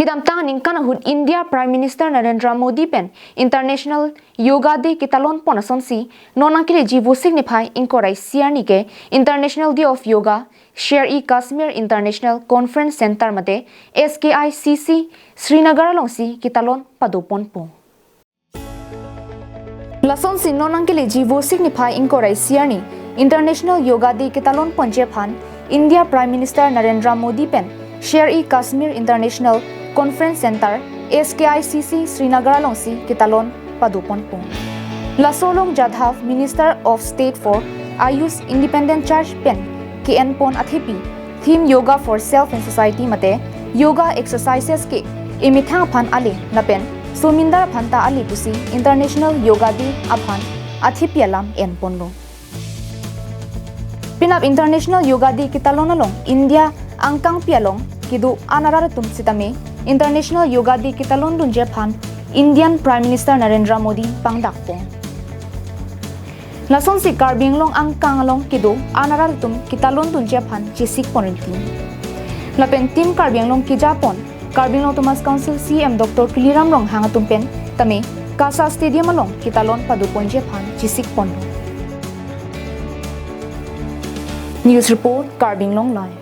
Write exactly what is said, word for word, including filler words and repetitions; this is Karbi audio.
Kedamtang aningkan ahut India Prime Minister Narendra Modi pen International Yoga Day ketalon pon asonsi non nangkeleji Vosik niphai ingkoi ra isi arni ke International Day of Yoga Sher-e-Kashmir International Conference Center mate S K I C C Srinagar alongsi ketalon pado ponpo. Lasonsi non nangkeleji Vosik niphai ingkoi ra isi arni International Yoga Day ketalon ponji aphan India Prime Minister Narendra Modi pen Sher-e-Kashmir International Conference Center S K I C C Srinagar alongsi ketalon pado ponpo. Laso along Jadhav, Minister of State for Ayush Independent Charge pen ke-en pon athepi theme Yoga for Self and Society mate Yoga Exercises ke emethang aphan ale lapen somindar aphan ta ale pusi International Yoga Day aphan athepi alam en ponlo. Penap International Yoga Day ketalon along India angkangpi along kedo an arat atum sitame International Yoga Day ketalon dunji aphan Indian Prime Minister Narendra Modi pangdakpo. Lasonsi Karbi Anglong angkang along kedo an arat atum ketalon dunji aphan chesik pon rinti. Lapen Team Karbi Anglong kejapon Karbi Anglong Autonomous Council C E M Doctor Tuliram Ronghang atum pen tame KASA Stadium along ketalon pado ponji aphan chesik ponlo. News report, Karbi Anglong Live.